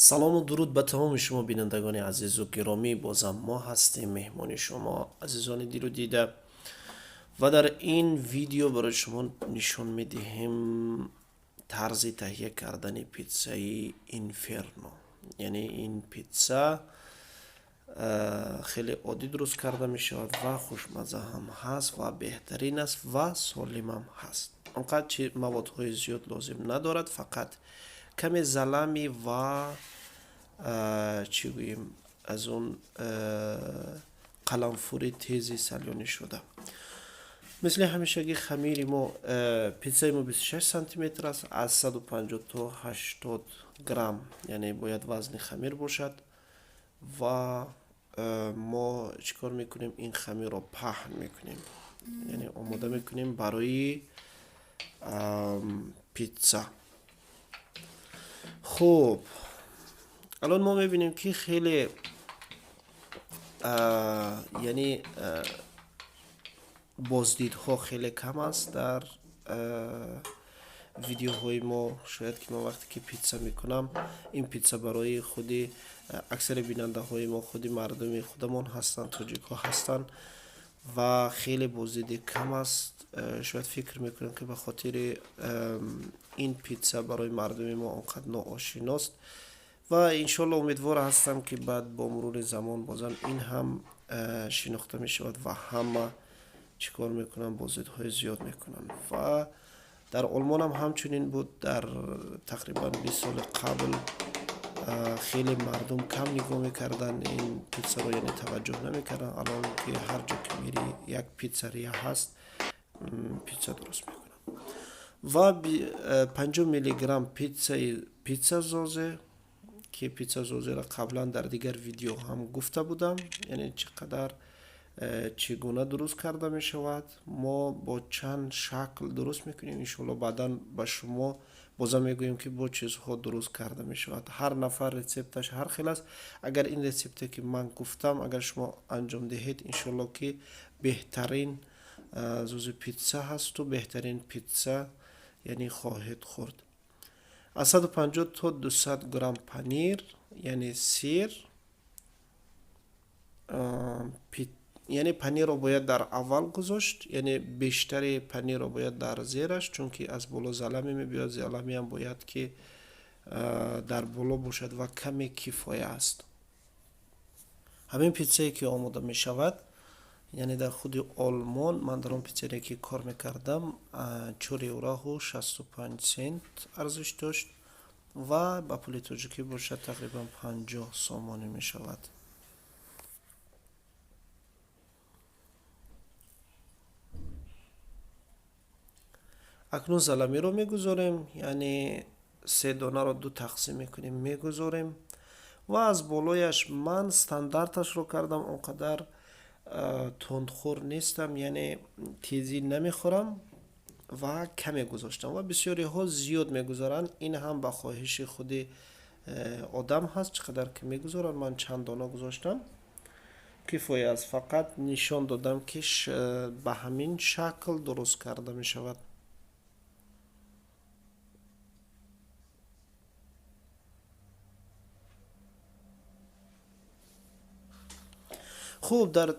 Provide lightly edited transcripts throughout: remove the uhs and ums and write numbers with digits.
Салому дуруд ба тамоми шумо бинандагони азизу гиромӣ. Бозам мо ҳастем меҳмони шумо, азизони дилу дида, ва дар ин видео барои шумо нишон медиҳем тарзи таҳия кардани питсаи инферно. Яъне ин питса хеле оддӣ дуруст карда мешавад ва хушмазза ҳам ҳаст ва беҳтарин аст ва солимам ҳаст. Он қадр чи маводҳои зиёд лозим надорад, фақат каме салами ва чӣ гӯем, аз он қаламфури тези салёнӣ шуда. Мисли ҳамешагӣ хамири мо, питсаи мо 26 сантиметр аст, аз 150 то 80 грамм, яъне бояд вазни хамир бошад. Ва мо чӣ кор мекунем? Ин хамирро паҳн мекунем, яъне омода мекунем барои питса. Хуб, алон мо мебинем, ки хеле яъне боздидҳо хеле кам аст дар видеоҳои мо. Шояд ки ман вақте ки питса мекунам, ин питса барои худи аксари бинандаҳои мо худи мардуми худамон ҳастанд, тоҷикҳо ҳастанд, ва хеле боздиди кам аст. Шояд фикр мекунам, ки ба хотири ин питса барои мардуми мо он қадр ноошиност. Ва иншоалло умедвор ҳастам, ки баъд бо мурури замон бозам ин ҳам шинохта мешавад ва ҳама чӣ кор мекунанд, боздидҳои зиёд мекунанд. Ва дар Олмонам ҳамчунин буд. Дар тақрибан 20 соли қабл хеле мардум кам нигоҳ мекарданд ин питсаро, яъне таваҷҷӯҳ намекарданд. Алон ки ҳар ҷо ки мери, як питсария ҳаст, питса дуруст мекунанд. Ва 50 миллиграмм питсаи питсазозе, ки питсазозеро қаблан дар дигар видео ҳам гуфта будам, яъне чӣ қадар, чӣ гуна дуруст карда мешавад. Мо бо чанд шакл дуруст мекунем, иншоалло баъдан ба шумо бозам мегӯем, ки бо чизҳо дуруст карда мешавад. Ҳар нафар рецепташ ҳар хел аст. Агар ин рецепте ки ман гуфтам, агар шумо анҷом диҳед, иншоалло ки беҳтарин зузи питса ҳасту беҳтарин питса яъне хоҳед хӯрд. Аз 150 то 200 грамм панир, яъне сир, яъне панирро бояд дар аввал гузошт, яъне бештари панирро бояд дар зераш, чунки аз боло салами мебиёд, саламиам бояд ки дар боло бошад ва каме кифоя аст. Ҳамин питсае ки омода мешавад, яъне дар худи Олмон ман дар он питсерия ки кор мекардам, 4 евроҳу 65 сент арзиш дошт ва ба пули тоҷикӣ бошад, тақрибан 50 сомонӣ мешавад. Акнун саламиро мегузорем, яъне се донаро ду тақсим мекунем, мегузорем ва аз болояш ман стандарташро кардам, он қадар тундхӯр нестам, яъне тезӣ намехӯрам ва каме гузоштам. Ва бисёриҳо зиёд мегузоранд, ин ҳам ба хоҳиши худи одам ҳаст, чӣ қадар ки мегузоранд. Ман чанд дона гузоштам, кифоя аст, фақат нишон додам, ки ба ҳамин шакл дуруст карда мешавад. Хуб, дар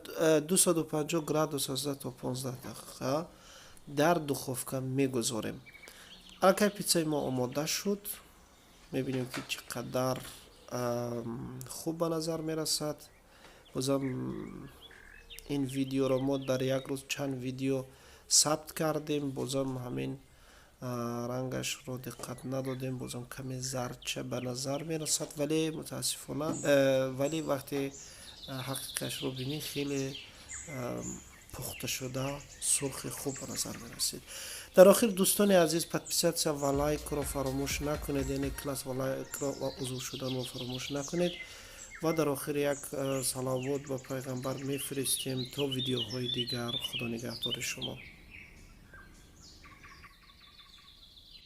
250 градус аз 10 то 15 дақиқа дар духовка мегузорем. Аллакай питсаи мо омода шуд. Мебинем, ки чӣ қадар хуб ба назар мерасад. Бозам ин видеоро мо дар як рӯз чанд видео сабт кардем, бозам ҳамин рангашро диққат надодем, бозам каме зардча ба назар мерасад, вале мутаассифона, вале вақте ҳақиқашро бинӣ, хеле пухташуда, сурхи хуб ба назар мерасид. Дар охир, дӯстони азиз, подписаться ва лайкро фаромӯш накунед, яъне класс ва лайкро ва узв шуданро фаромӯш накунед. Ва дар охир як салавот ба пайғамбар мефиристем. То видеоҳои дигар, худо нигаҳдори шумо.